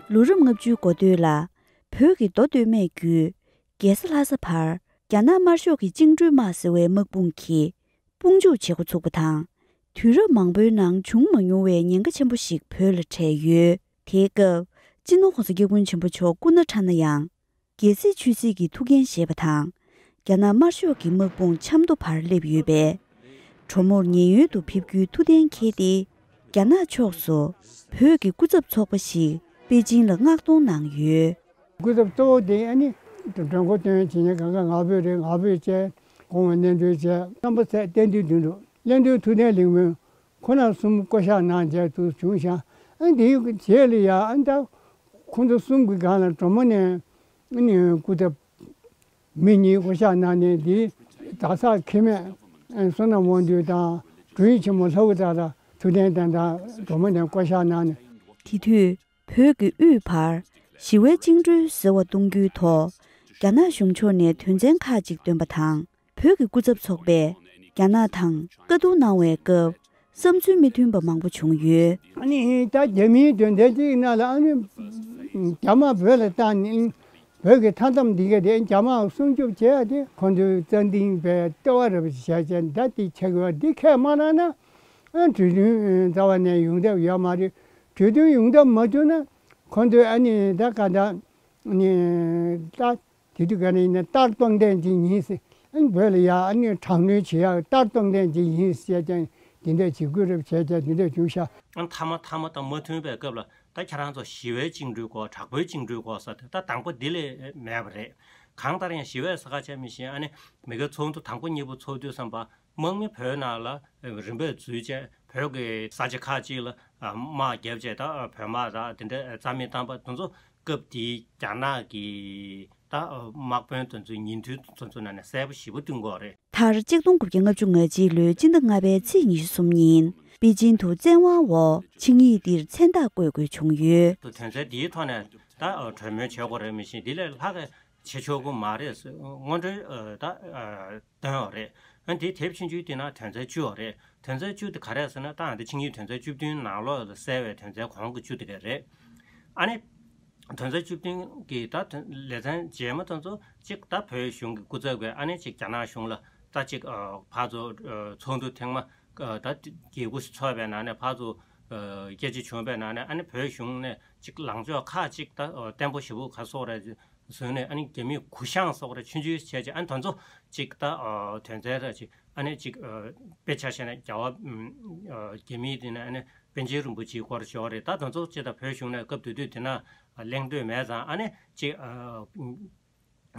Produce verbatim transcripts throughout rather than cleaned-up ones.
ལོ་རབས་ལྔ་བཅུའི་འགོ་སྟོད་ལ། བོད་ཀྱི་མདོ་སྟོད་སྨད་བརྒྱུད། རྒྱལ་ས་ལྷ་ས་བར། རྒྱ་ནག་དམར་ཤོག་གི་བཅིངས་འགྲོལ་དམག་ཟེར་བའི་དམག་དཔུང་གིས། དཔུང་འཇུག་བྱེད་འགོ་ཚུགས་པ་དང་། དུས་རབས་མང་པོའི་ནང་བྱུང་མ་མྱོང་བའི་ཉེན་ཁ་ཆེན་པོ་ཞིག་བོད་ལ་འཕྲད་ཡོད། དེའི་སྐབས། སྤྱི་ནོར་༸གོང་ས་༸སྐྱབས་མགོན་ཆེན་པོ་མཆོག་སྐུ་ན་ཕྲ་ན་ཡང་། རྒྱལ་སྲིད་ཆོས་སྲིད་ཀྱི་ཐུགས་འགན་བཞེས་པ་དང་། རྒྱ་ནག་དམར་ཤོག་གི་དམག་དཔུང་ཆབ་མདོ་བར་སླེབས་ཡོད་པས། གྲོ་མོར་ཉེན་གཡོལ་དུ་ཕེབས་རྒྱུའི་ཐུགས་གཏན་འཁེལ་ཏེ། རྒྱ་ནག་ཕྱོགས་སུ་བོད་ཀྱི་སྐུ་ཚབ་ཚོགས་པ་ཞིག་པེ་ཅིང་ལ་མངགས་གཏོང་གནང་ཡོད། སྐུ་ཚབ་གཙོ་བོ་དེ་ཨ་ནི་མགྲོན་ཁང་སྟོན་བྱེད་མཁན་གང་ག་ང་ཕོད་རེད། ང་ཕོད་བཅས་གོང་བ་གནས་མགྲོན་བཅས་རྣམ་པ་ཚད་བསྟན་འཛིན་དོན་གྲུབ། གླེང་སྟོན་ཐུབ་བསྟན་ལེགས་སྨོན། ཁོ་ན་གསུམ་བསྐོ་བཞག་གནང་བྱས་དུ་བྱུང་ཤག་ཨ་འདིའི་རྗེས་ལ་ཡ་ཨ་ད་ཁོང་ཚོ་གསུམ་གྱི་སྒང་ལ་གྲོ་མོ་ནས་ཨ་ནི་སྐུ་ཚབ་མི་གཉིས་བསྐོ་བཞག་གནང་ནས་འདིའི་གྲྭ་ཚང་ཁེ་མེད་བསོད་ནམས་དབང་འདུས་དང་དྲུང་ཡིག་ཆེན་མོ་ལྷ་བུ་དག་ལ་ཐུབ་བསྟན་དང་དང་གྲོ་མོ་ནས་བསྐོ་བཞག་གནང་ནས། དེ་དུས་བོད་ཀྱི་དབུས་བར་ཞི་བའི་བཅིངས་འགྲོལ་ཟེར་བ་གཏོང་རྒྱུའི་ཐོག་རྒྱ་ནག་གཞུང་ཕྱོགས་ནས་དོན་ཚན་ཁག་ཅིག་བཏོན་པ་དང་། བོད་ཀྱི་སྐུ་ཚབ་ཚོགས་པས་རྒྱ་ནག་དང་བཀའ་བསྡུར་གནང་བའི་སྐབས། བསམ་ཚུལ་མི་མཐུན་པ་མང་པོ་བྱུང་ཡོད། ཨ་ནི་ད་རྒྱ་མིའི་དོན་ཚན་གཅིག་ནང་ལ་ཨ་ནི་རྒྱ་དམག་བོད་ལ་བཏང་ནས་བོད་ཀྱི་མཐའ་མཚམས་འདི་ག་དེ་རྒྱ་དམག་སྲུང་སྐྱོབ་བྱས་ཏེ་ཁོང་ཚོའི་རྩ་འཛིན་པའི་ལྟེ་བ་རེ་བ་བྱས་བྱས་ད་དེ་ཆགས་ཡོད། འདི་ཁས་མ་བླངས་ན་ཨ་གྲོས་མཐུན་རྩ་བ་ནས་ཡོང་ཐབས་ཡོད་མ་རེད། གྲོས་མཐུན་ཡོང་ཐབས་མ་བྱུང་ན་ཁོང་ཚོས་ཨ་ནི་ད་ག་ད་ནི་ད། དེ་དུས་ག་ནས་ཡིན་ན་ལྟར་སྟོང་ལྡན་ཅིག་ཡིན་ཟེར། ཨ་ནི་བོད་ལ་ཡ་ཨ་ནི་དྲག་གནོན་བྱེད་ཡག་ལྟར་སྟོང་ལྡན་ཅིག་ཡིན་ཟེར་ཀྱང་དེ་འདྲ་བྱེད་དགོས་རེད་བྱས་ཀྱང་དེ་འདྲ་བྱུང་ཤག་ཨ་མཐའ་མ་མཐའ་མ་དང་མ་མཐུན་པའི་སྐབས་ལ་ད་ཁྱེད་རང་ཚོ་ཞི་བའི་བཅིངས་འགྲོལ་དགོས། དྲག་པོའི་བཅིངས་འགྲོལ་དགོས་ཟེར་ཏེ་ད་དང་པོ་འདི་ལས་མེད་པ་རེད། གང་ལྟར་ཡང་ཞི་བའི་ས་ཁ་ཆ་མི་ཤེས། ཨ་ནི་མི་དགེ་ཚོགས་འདུ་དང་པོ་གཉིས་པོ་ཚོགས་དུས་ཙམ་པ་དམག་མི་བོད་ནང་ལ་རིམ་པས་འཛུལ་བྱས་བོད་ཀྱི་ས་ཆ་ཁག་ཅིག་ལ་དམག་བརྒྱབ་བྱས་ད་བོད་དམག་དང་དེ་འདྲ་རྩ་མེད་བཏང་པ་དེ་ཚོ། སྐབས་དེའི་རྒྱ་ནག་གི་ད་དམག་དཔོན་དེ་ཚོའི་ཉིན་ཐོའི་དེ་ཚོ་ནང་ནས་གསལ་པོ་ཞེ་པོ་སྟོན་གྱི་ཡོད་རེད། མཐར་ཆིག་སྟོང་དགུ་བརྒྱ་ལྔ་བཅུ་ང་གཅིག་ལོའི་སྤྱི་ཟླ་ལྔ་པའི་ཚེས་ཉི་ཤུ་གསུམ་ཉིན་པེ་ཅིང་དུ་བཙན་དབང་འོག་ཆིངས་ཡིག་འདིར་མཚན་རྟགས་བཀོད་དགོས་བྱུང་ཡོད། དོན་ཚན་འདིའི་ཐོག་ནས་ད་གྲོས་མོལ་བྱེད་དགོས་རེད། མི་ཤེས་འདི་ལས་ལྷག་གི་བྱེད་ཆོག་གི་མ་རེད་ཟེར་སྔོན་འགྲོའི་ད་བཏོན་ཡོད་རེད། ཨ་འདི་དེབ་ཆུང་ཆུང་དེ་ནང་དོན་ཚན་བཅུ་ཡོད་རེད། དོན་ཚན་བཅུ་དེ་ག་རེ་ཟེར་ན་ད་ཨ་འདི་ཆིངས་ཡིག་དོན་ཚན་བཅུ་བདུན་ནང་ལོགས་ལ་གསལ་བའི་དོན་ཚན་གོང་གི་བཅུ་དེ་ག་རེད། ཨ་ནི་དོན་ཚན་བཅུ་བདུན་གྱི་ད་དོན་ལེ་ཚན་རྗེས་མ་དེ་ཚོ་གཅིག་ད་བོད་གཞུང་གི་སྐུ་ཚབ་ཀྱིས་ཨ་ནི་གཅིག་རྒྱ་ནག་གཞུང་ལ་ད་གཅིག་ཕར་ཚུར་ཚོགས་འདུ་ཐེངས་མ་ད་བརྒྱད་དགུ་ཚོགས་པའི་ནང་ནས་ཕར་ཚུར་སྐད་ཆ་བྱུང་བའི་ནང་ནས་ཨ་ནི་བོད་གཞུང་ནས་གཅིག་ལངས་ཕྱོགས་ཁག་གཅིག་ད་བརྟན་པོ་ཞེ་པོ་ག་སོགས་རེད། བཟོས་ནས་ཨ་ནི་རྒྱ་མིས་གུ་བཤངས་སོགས་རེ་ཆུང་ཆུང་བྱས་རྗེས་ཨ་ནི་དེ་ཚོ་གཅིག་ད་དོན་ཚན་རེ་གཅིག་ཨ་ནི་གཅིག་དཔེ་ཆ་བཞག་ན་རྒྱ་བ་རྒྱ་མིའི་དེ་ནས་ཨ་ནི་པཎ་ཆེན་རིན་པོ་ཆེའི་སྐོར་ཞོག་རེད། ད་དེ་ཚོ་གཅིག་ད་བོད་གཞུང་ནས་སྐབས་དེ་དུས་དེ་ན་གླེང་འདོད་མེད་ཙང་ཨ་ནི་གཅིག་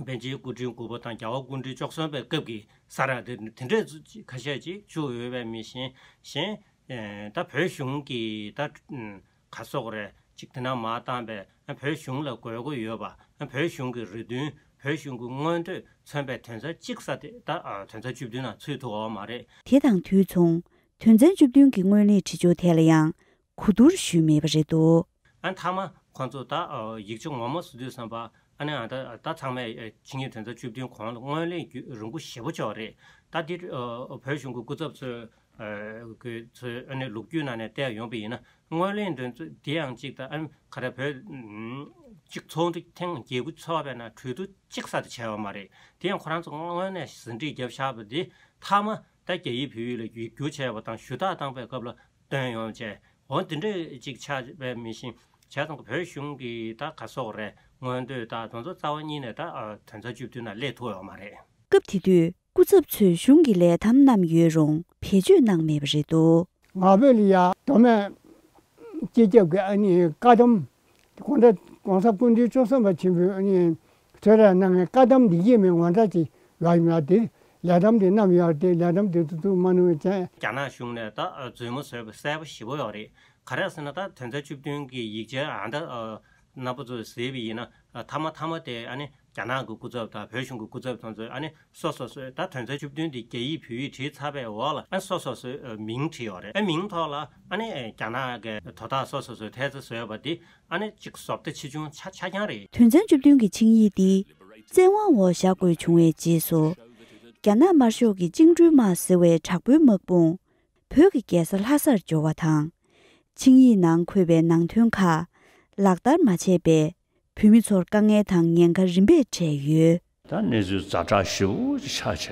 པཎ་ཆེན་སྐུ་ཕྲེང་དགུ་པ་དང་རྒྱལ་བ་སྐུ་ཕྲེང་བཅུ་གསུམ་པའི་སྐབས་ཀྱི་ས་ར་དེ་དེ་འདྲས་ཁ་ཤས་ཅིག་བཅུག་ཡོད་པས་མི་ཤེས་གཞན་ད་བོད་གཞུང་གི་ད། ག་སོགས་རེད་ཅིག་དེ་ན་མ་བཏང་པས་བོད་གཞུང་ལ་དགོས་མཁོ་ཡོད་པ་བོད་གཞུང་གི་རེ་འདུན་བོད་གཞུང་གི་མངོན་འདོད་མཚོན་པའི་དོན་ཚན་གཅིག་ས་དེ་ད་དོན་ཚན་བཅུ་བདུན་ནང་ཚུད་ཐུབ་ཡོད་མ་རེད། དེ་དང་དུས་མཚུངས་དོན་ཚན་བཅུ་བདུན་གྱི་སྔོན་གླེང་བྲིས་ཆོག་ཐད་ལ་ཡང་གོ་བསྡུར་ཞུས་མེད་པ་རེད་འདུག་ཨ་མཐའ་མ་ཁོང་ཚོ་ད་ཡིག་ཆ་ངོ་མ་བཟོ་དུས་ཙམ་པ་ཨ་ནི་ད་ད་ཚང་མས་ཆིངས་ཡིག་དོན་ཚན་བཅུ་བདུན་གོང་ལ་སྔོན་གླེང་རྒྱུ་རིང་པོ་ཞེ་པོ་ཅིག་རེད། ད་འདི་བོད་གཞུང་གི་སྐུ་ཚབ་ཚོས། གི་ཚོས་ཨ་ནི་ལོ་རྒྱུས་ནང་ནས་བལྟས་ཡོང་པ་ཡིན་ན་སྔོན་གླེང་འདོན་ཚུལ་འདི་ཡང་གཅིག་ད་ཨ་ནི་ག་རེ་བོད་གཅིག་ཚོགས་འདུ་ཐེངས་བརྒྱད་དགུ་ཚོགས་པའི་ནང་གྲོས་བསྡུར་གཅིག་ས་དེ་བྱས་ཡོད་མ་རེད། དེ་ཡང་ཁོ་རང་ཚོ་སྔོན་ནས་ཟིན་བྲིས་བརྒྱབ་བཞག་པ་འདི་མཐའ་མ་ད་རྒྱ་ཡིག་བོད་ཡིག་ལ་ཡིག་སྒྱུར་བྱས་པ་དང་ཞུ་དག་བཏང་པའི་སྐབས་ལ་བཏོན་ཡོང་བྱས་འོ་འདི་འདྲས་གཅིག་ཆགས་པའི་མི་ཤེས་བྱས་ཙང་བོད་གཞུང་གི་ད་ག་སོགས་རེད་མངོན་འདོད་ད་དེ་ཚོ་རྩ་བ་ཉིད་ནས་ད་དོན་ཚན་བཅུ་བདུན་ནང་སླེབས་ཐུབ་ཡོད་མ་རེད། སྐབས་དེ་དུས། སྐུ་ཚབ་ཚོས་གཞུང་གི་ལས་ཐམ་བསྣམས་ཡོད་རུང་བེད་སྤྱོད་གནང་མེད་པ་རེད་འདུག་ང་ཕོད་ལ་ཡ་མདོ་སྨད་སྤྱི་ཁྱབ་ཀྱི་ཨ་ནི་བཀའ་གདམས་༸གོང་ས་༸གོང་ས་སྐུ་ཕྲེང་བཅུ་གསུམ་པ་ཆེན་པོས་ཨ་ནི་གསོལ་རས་གནང་མཁན་བཀའ་གདམས་འདི་ཡིན་མིན་ངོ་འདྲ་ཅིག་ཡོད་ཡིན་ལ་དེ་ལས་ཐམ་དེ་བསྣམས་ཡོད་དེ་ལས་ཐམ་དེ་ཚོ་ཚུར་མ་གནང་བའི་ཆེད། རྒྱ་ནག་གཞུང་ནས་ད་རྫུན་མ་བཟོས་པ་གསལ་པོ་ཞེ་པོ་ཡོད་རེད། ག་རེ་ཟེར་ན་ད་དོན་ཚན་བཅུ་བདུན་གྱི་ཡིག་ཆའི་ཨ་ད་རྣམ་པ་ཚོས་གཟིགས་པ་ཡིན་ན་མཐའ་མ་མཐའ་མ་དེ་ཨ་ནི། རྒྱ་ནག་གི་སྐུ་ཚབ་དང་བོད་གཞུང་གི་སྐུ་ཚབ་དེ་ཚོས་ཨ་ནི་སོ་སོ་སོའི་ད་དོན་ཚན་བཅུ་བདུན་འདི་རྒྱ་ཡིག་བོད་ཡིག་བྲིས་ཚར་བའི་འོག་ལ་ཨ་སོ་སོ་སོའི་མིང་བྲིས་ཡོད་རེད། ཨ་མིང་ཐོག་ལ་ཨ་ནི་རྒྱ་ནག་གི་དོ་བདག་སོ་སོ་སོའི་ཐེལ་ཙེ་བཟོས་པ་འདི་ཨ་ནི་གཅིག་བཟོ་ལྟ་ཆེ་ཆུང་ཆ་ཆ་རྐྱང་རེད། དོན་ཚན་བཅུ་བདུན་གྱི་ཆིངས་ཡིག་འདི་བཙན་དབང་འོག་བཞག་དགོས་བྱུང་བའི་རྗེས་སུ། རྒྱ་ནག་དམར་ཤོག་གི་བཅིངས་འགྲོལ་དམག་ཟེར་བའི་དྲག་པོའི་དམག་དཔུང་། བོད་ཀྱི་རྒྱལ་ས་ལྷ་སར་འབྱོར་བ་དང་། ཆིངས་ཡིག་ནང་འཁོད་པའི་ནང་དོན་ཁག་ ལག་བསྟར་མ་བྱས་པས། བོད་མི་ཚོར་དཀའ་ངལ་དང་ཉེན་ཁ་རིམ་པས་འཕྲད་ཡོད། ད་གནས་ཚུལ་ཛ་དྲག་ཞེ་པོ་ཅིག་ཆགས་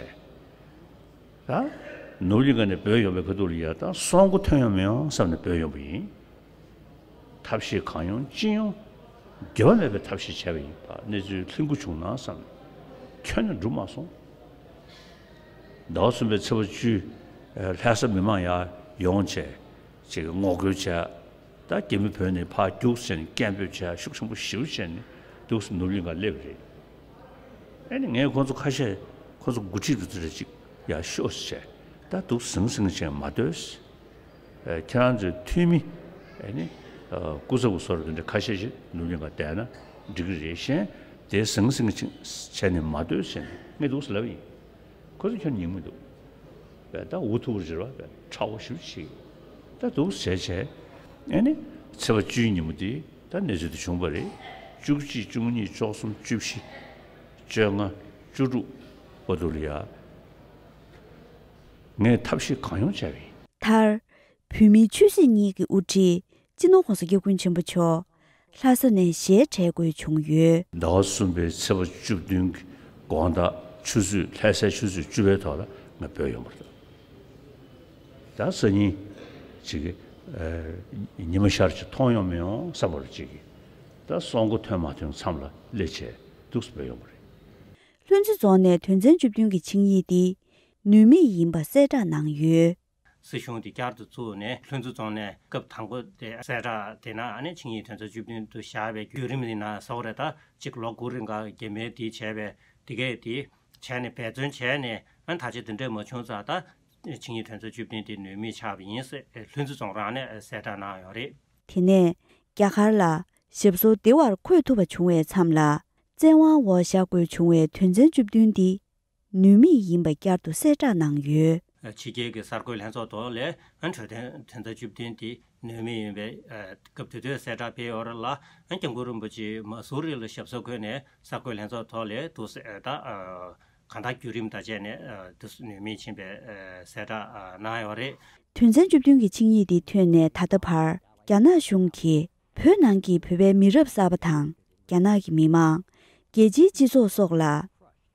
བྱས། ད་ནོར་གླིང་ཁ་ནས་བྲོས་ཡོང་བའི་ཁ་ཐུག་ལ་ཡ་ད་སྲོག་མགོ་ཐོན་ཡོང་མི་ཡོང་བསམ་ནས་བྲོས་ཡོང་པ་ཡིན། ཐབས་ཤེས་གང་ཡོང་ཅི་ཡོང་འགྱུར་བ་མེད་པའི་ཐབས་ཤེས་བྱས་པ་ཡིན་པ། གནས་ཚུལ་ལྷུན་པོ་བྱུང་ན་བསམ་ནས་ཁྱོན་ནས་འགྲུབ་མ་སོང་། ཟླ་བ་གསུམ་པའི་ཚེས་པ་བཅུ་ལྷ་ས་མི་མང་ཡར་ཡོང་བྱས་ཅིག་ངོ་རྒོལ་བྱས། ད་རྒྱ་མི་བོད་ནས་ཕར་རྒྱུགས་བྱས་ནས་སྐད་འབོད་བྱས། ཤུགས་ཆེན་པོ་ཞེ་པོ་བྱས་ནས་འདུག་སེ་ནོར་གླིང་ཁ་སླེབས་རེད། ཨེ་ནི་ངས་ཁོང་ཚོ་ཁ་ཤས་ཁོང་ཚོ་འགོ་ཁྲིད་རུ་ཚོ་རེ་ཅིག་ཡར་ཤོག་ཟེར་བྱས། ད་འདུག་ཟིང་ཟིང་བྱས་མ་སྡོད། ཨེ་ཁྱེད་རང་ཚོའི་འཐུས་མི་ཨེ་ནི་ཨ་སྐུ་ཚབ་བཟོ་འདྲ་འདི་འདྲ་ཁ་ཤས་ཤིག་ནོར་གླིང་ཁ་བསྡད་ན་འགྲིག་གི་རེད། གཞན་དེ་ཟིང་ཟིང་བྱས་ནས་མ་སྡོད་ཟེར་ནས་ངས་འདུག་སེ་ལབ་ཡིན། ཁོ་ཚོ་ཁྱོན་ཉན་མི་འདུག་བས་ད་འུ་ཐུག་རེ་བ་བས་ཁྲ་བོ་ཞེ་པོ་ཞིག་ད་འདུག་བྱས་བྱས། ཨེ་ནི་ཚེས་པ་བཅུའི་ཉིན་མོ་དེ་ད་གནས་ཚུལ་དེ་བྱུང་བ་རེད། བཅུ་གཅིག་བཅུ་གཉིས་བཅུ་གསུམ་བཅུ་བཞི་བཅོ་ལྔ་བཅུ་དྲུག་བར་དུ་ལ་ཡ་ངས་ཐབས་ཤེས་གང་ཡོང་བྱས་པ་ཡིན། མཐར། བོད་མིའི་ཆོས་སྲིད་གཉིས་ཀྱི་དབུ་ཁྲིད་སྤྱི་ནོར་༸གོང་ས་༸སྐྱབས་མགོན་ཆེན་པོ་མཆོག་ལྷ་ས་ནས་ཞལ་བྲལ་དགོས་བྱུང་ཡོད། ཟླ་བ་གསུམ་པའི་ཚེས་པ་བཅུ་བདུན་གྱི་དགོང་དག་ཆུ་ཚོད་ལྷ་སའི་ཆུ་ཚོད་བཅུ་པའི་ཐོག་ལ་ང་བྲོས་ཡོང་བ་རེད། ད་སང་ཉིན་ཅིག་ཨ་ཉི་མ་ཤར་ཅིག་མཐོང་ཡོང་མི་ཡོང་བསམ་པ་རེད། ཅིག་ད་སྲོག་མགོ་ཐོན་མ་ཐོན་མཚམས་ལ་སླེབས་བྱས་འདུག་སེ་བྲོས་ཡོང་བ་རེད། ལྷུན་རྩེ་རྫོང་ནས་དོན་ཚན་བཅུ་བདུན་གྱི་ཆིངས་ཡིག་འདི་ནུས་མེད་ཡིན་པ་གསལ་བསྒྲགས་གནང་ཡོད། སྲིད་གཞུང་དེ་བསྐྱར་དུ་བཙུགས་ནས་ལྷུན་རྩེ་རྫོང་ནས་སྐབས་དང་པོ་དེ་གསལ་བསྒྲགས་དེ་ནང་ཨ་ནི་ཆིངས་ཡིག་དོན་ཚན་བཅུ་བདུན་དུ་བཞག་པའི་བརྒྱུད་རིམ་དེ་ནང་གསལ་བོ་རེད། ད་གཅིག་ལོ་དགུ་རིང་ག་རྒྱ་མིས་དེ་བྱས་པའི་དེ་གས་དེ་བྱས་ནས་འབད་བརྩོན་བྱས་ནས་ཨ་ནི་ད་ཆ་དེ་འདྲས་མ་བྱུང་ཙང་ད་ཆིངས་ཡིག་དོན་ཚན་བཅུ་བདུན་དེ་ནུས་མེད་ཆགས་པ་ཡིན་ཟེར་ལྷུན་རྩེ་རྫོང་རང་ནས་གསལ་བསྒྲགས་གནང་ཡོད་རེད། དེ་ནས་རྒྱ་གར་ལ་ཞབས་སོར་བདེ་བར་འཁོད་ཐུབ་པ་བྱུང་བའི་མཚམས་ལ་བཙན་དབང་འོག་བཞག་དགོས་བྱུང་བའི་དོན་ཚན་བཅུ་བདུན་འདི་ནུས་མེད་ཡིན་པ་བསྐྱར་དུ་གསལ་བསྒྲགས་གནང་ཡོད། ཕྱི་རྒྱལ་གྱི་གསར་འགོད་ལྷན་ཚོགས་ཐོག་ལས་གྲོས་དོན་དོན་ཚན་བཅུ་བདུན་དེ་ནུས་མེད་ཡིན་པའི་སྐབས་དེ་དུས་གསལ་བསྒྲགས་སྤེལ་ཡོད་རེད་ལ། སྐྱབས་མགོན་རིན་པོ་ཆེ་མ་སུ་རི་ལ་ཞབས་སོར་འཁོད་ནས་གསར་འགོད་ལྷན་ཚོགས་ཐོག་ལས་འདུག་སེ་ད་གང་ལྟར་བརྒྱུད་རིམ་དང་བཅས་ནས་འདུག་ནུས་མེད་ཕྱིན་པའི་གསལ་བསྒྲགས་གནང་ཡོད་རེད། དོན་ཚན་བཅུ་བདུན་གྱི་ཆིངས་ཡིག་འདི་ཐོན་ནས་ད་ལྟ་བར་རྒྱ་ནག་གཞུང་གིས་བོད་ནང་གི་བོད་པའི་མི་རབས་གསར་པ་དང་རྒྱ་ནག་གི་མི་མང་། རྒྱལ་སྤྱིའི་སྤྱི་ཚོགས་སོགས་ལ་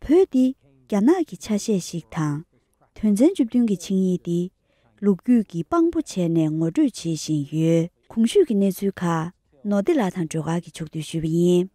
བོད་འདི་རྒྱ་ནག་གི་ཆ་ཤས་ཤིག་དང་། དོན་ཚན་བཅུ་བདུན་གྱི་ཆིངས་ཡིག་འདི་ལོ་རྒྱུས་ཀྱིས་དཔང་པོ་བྱས་ནས་ངོ་སྤྲོད་བྱེད་བཞིན་ཡོད། གོང་ཞུས་ཀྱི་གནས་ཚུལ་ཁག་ནོར་བདེ་ལགས་དང་སྒྲོལ་དཀར་གྱིས་ཕྱོགས་བསྡུས་ཞུས་པ་ཡིན།